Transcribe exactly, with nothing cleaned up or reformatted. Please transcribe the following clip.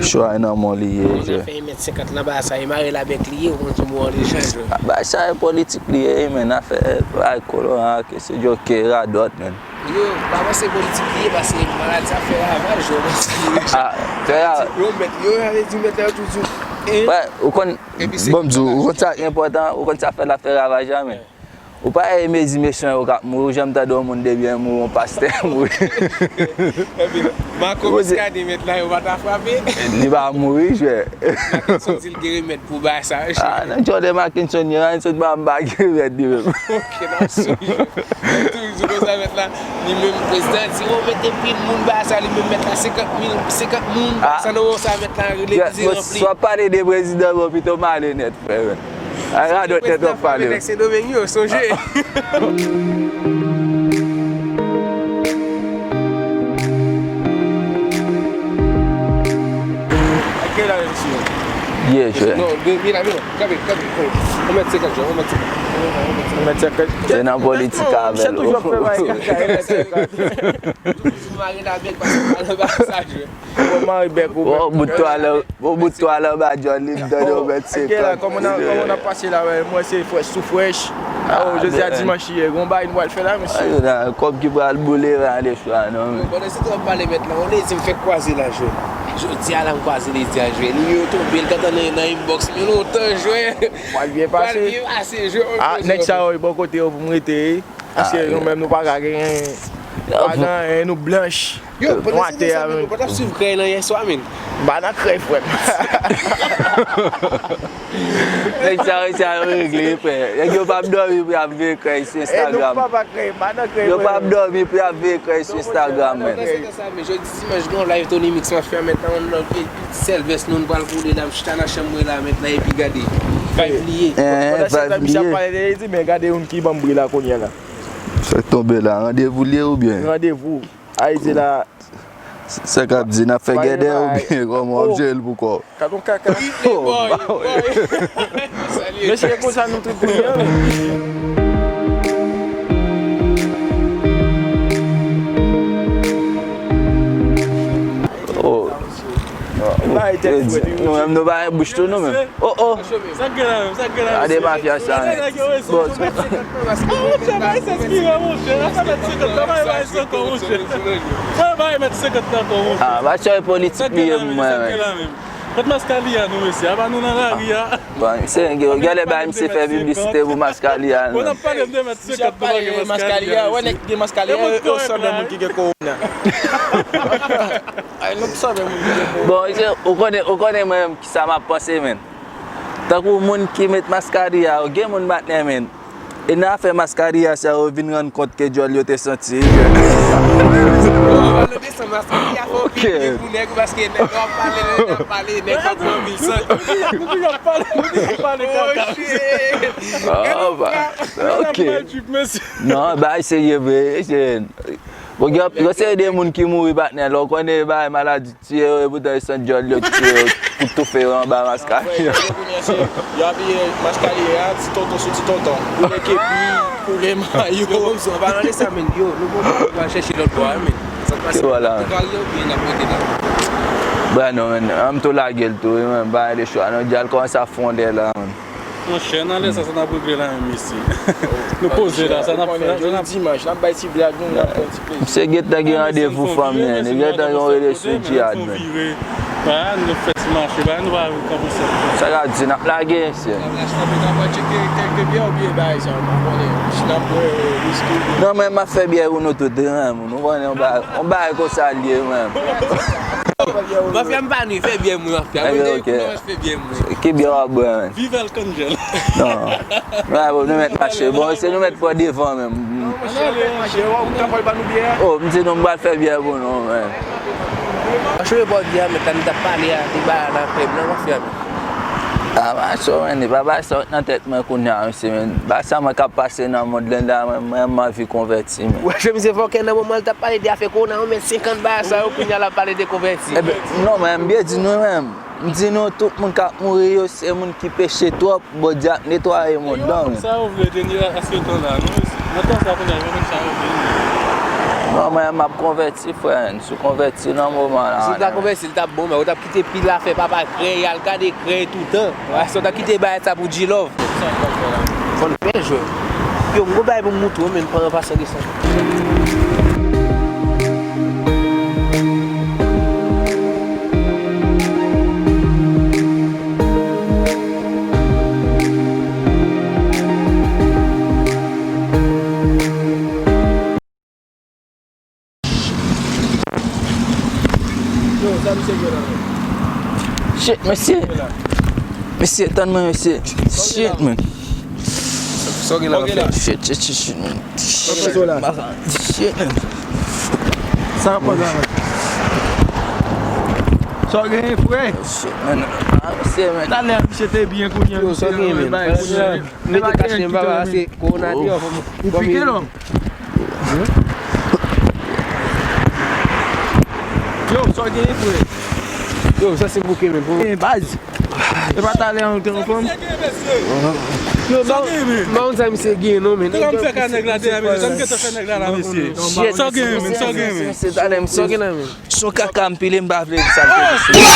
Chwa nan men w li ye, jwè. Fè yon mèt senkant lan, bagay sa, e mare l avèk li ye, ou konn ki mo an echanj, jwè. Bagay sa, e politik li ye, men afè, bagay kolon an, ke se joke, radòt, men. Yo, pa panse politik li ye, paske maladi sa fè ravaj, yo, paske yo, fè ra- yo mèt, yo, yo di mèt la, yo toujou, eh. Wè, ou konn, bon, m di w, ou konn sa k enpòtan, ou konn sa fè la fè ravaj la, men. Ou pa wè mezi mesyon yo k ap mouri, ou janm tande yon moun debyen mouri, yon pastè mouri. Epi, Marco Muscadin mèt la, yo pa ta frape. Li pa mouri, jwè. Mackenson di l gen remèd pou bagay sa, jwè. Ah, nan Jordan Mackenson, yo, Mackenson pa m pa gen remèd li menm. Ok, n ap swiv. Toujou konsa mèt la, li menm prezidan di, yo mete pil moun bagay sa, li menm mèt la senkant mil, senkant moun, bagay sa, nan sa mèt la, legliz ranpli. Si w ap pale de prezidan, bon, pito m ale nèt, frè, men. Ay, radòt tèt w ap pale. Prezidan Sendomeng yo, sonje. Ake la, mesye. Ye, jwè. Non, de, vin la, vin la. Kanpe, kanpe, kanpe. Yon mèt senkant, jwè, yon mèt senkant. Yon mèt senkant. Se nan politik avè l. Toujou ap fè bagay. Toujou mare la bèk paske pa nan bagay sa, jwè. Bon, mari bèk ou. Bon, bout twal, bon, bout twal anba John, li tande yon mèt senkant. Kòman n ap, kòman n ap pase la, wè, mwen se frèch sou frèch. Oh, jodi a dimanch ye, gon bagay nou pral fè la, mesye. Kòb ki pral boule, pa gen chwa, non. Pandan se tan w ap pale mèt la, on ezi m fèk kwaze la, jwè. Jodi a la m kwaze li, di a jwè. Nimewo tonbe, l t ap nan, nan inbox mwen lontan, jwè. Pral byen pase. Pral byen pase, jwè. Ah, nèg sa yo, bò kote yo pou m rete. Paske nou menm nou pa ka genyen, pa gen anyen, nou blanch. Yo, pandan se tan sa, men, nou pa t ap swiv krèy lan yèswa, men. M pa nan krèy, frè m. Nèg sa yo, sa yo regle, frè. Nèg yo p ap dòmi pou y ap veye krèy sou Instagram. Yo p ap dòmi pou y ap veye krèy sou Instagram, men. Pandan se tan sa, men, jodi dimanch, gen yon live Tony Mix m ap fè mèt nan yon lòt peyi. Sèl vès nou, nou pral koule la, m chita nan chanm mwen la, mèt la, epi gade. Vibe li ye. Pandan se tan, misye ap pale de, li di, men gade youn ki ban m bri la kounye a la. Sa k tonbe la, randevou li ye oubyen? Randevou. Ayiti la. Sa k ap di, n ap fè gèdè oubyen kòman w ap jere l pou kò w? Gad yon kaka. Mesye, konsa nou trip kounye a. Oh. Nou menm, nou pa gen bouch tou, nou menm. Oh, oh. Sa k gen la menm, sa k gen la menm. Gade mafya sa, men. Bon. Oh, monchè, bay sa espire, monchè. Afè mèt senkant, bay, bay sa ankò, monchè. Bay, bay mèt senkant la ankò, monchè. Ah, ba, se politik li ye pou mwen, men. Kot maskali a nou, mesye? Apa nou nan lari a? Bon, se, gen lè bay misye fè piblisite pou maskali a, non. Bon, n ap pale de mèt senkant, nou pa gen maskali a, wè nèg ki gen maskali a, yo sanble moun ki gen kowona. Ay, nou sanble moun ki gen kowona. Bon, se, ou konnen, ou konnen mwen menm kisa m ap panse, men. Tankou moun ki met maskali a, gen moun patnè, men. E nan afè maskari a sa yo vin rann kont ke djòl yo te santi. Yo, yo desann maskari a fè yon pil byen pou nèg ou paske nèg w ap pale, nèg w ap pale, nèg w ap pran anpil sant. Nou toujou ap pale, nou toujou ap pale kaka. Oh, shit. Ah, ba, ok. Non, bagay serye vre. Bon, gen yon seri de moun ki mouri patnè, lè w konnen bagay maladi tiye yo, epoutan yo santi djòl yo tiye yo pou toufe yo anba maskali a. Yo abiye maskali a, ti tonton sou ti tonton. Koule kepi, koule mayo. Yo, bon, sa, pa nan sa, men, yo, nou bon, nou pral chèche lòt bò a, men. Sa k pase? Ki bò la? Ou pral lè oubyen n ap rete la? Bra non, men, an m tou lage l tou, wi, men, pa gen de chwa, non, djòl kòmanse ap fondè la, men. Monchè, nan lè sa, sa n ap regle la menm isi. Nou poze la, sa n ap fè la, sa n ap... Jodi dimanch, n ap bay ti blag nou, n ap pran ti plezi. Misye gentan gen randevou fanmi an, li gentan gen yon relasyon djihad, men. Ba, nou fè ti mache, ba, nou pa kanpe sèl. Sa k ap di, n ap lage, mesye. N ap lache, n ap tcheke kèlke byè oubyen bagay sa, m pa konnen. Si n ap bwè, wiski oubyen... Non, men m ap fè byè pou nou tout, wi, men. Nou konnen yon bagay, yon bagay konsa l ye, men. Mafya m pa nou, fè byè mwen, mafya. Mwen, ok. Fè byè mwen. Ki byè w ap bwè, men? Viv Arcangel. Non. Bravo, nou mèt mache. Bon, se nou mèt pran devan, menm. An ale, monchè, w ap kapab ban nou byè a? Oh, m di nou, m pral fè byè pou nou, men. Mache, pran byè a, men, sa nou t ap pale a, se bagay nan klèb nan, mafya, men. Ah, mache, men, e pa bagay sa nan tèt mwen kounye a, mesye, men. Bagay sa mwen k ap pase nan mond lan la, mwen, mwen, m anvi konvèti. Wè, chemize fòkè nan moman l t ap pale de afè kowona, yon mèt senkant bagay sa yo, kounye a l ap pale de konvèti. Ebyen, non, men m byen di nou menm. M di nou, tout moun k ap mouri yo, se moun ki peche twòp, Bondye ap netwaye mond lan, men. Sa yo vle, dènye asetan la, non, nan tan sa kounye a, yo konn sa yo vle. Non, mwen, m ap konvèti, frè. Si w konvèti nan moman la, si w ta konvèti, li t ap bon, men ou t ap kite pil afè papa krèy, al gade krèy toutan. Wè, si w ta kite bagay sa pou G-Love. Fò n fè jwè. Yo, m gon bagay pou m moutre w, men pandan pasan de sa. Yo, sa misye gen la menm? Shit, mesye. Mesye, tann mwen, mesye. Shit, man. Sa w gen la, frè? Shit, shit, shit, shit, man. Shit, man. Sa w gen la? Sa w gen, frè? Shit, man. Ah, mesye, man. Talè misye te byen, kounye a misye nan bay kounye a. Mete kach nan baba, se kowona deyò. Li pike non. Yo, sa w genyen, frè? Yo, sa se bouke menm, bro. Eh, baz. E pa talè an te anfòm? Yo, sa w genyen, men? M pa konn sa misye genyen non, men. Kòman m fè ka nèg la deyò, mesye? Sa m gentan fè nèg la la, mesye. Sa w genyen, men? Sa w genyen, men? Sa w genyen la, men? Son kaka m pile, m pa vle di sa m te pile.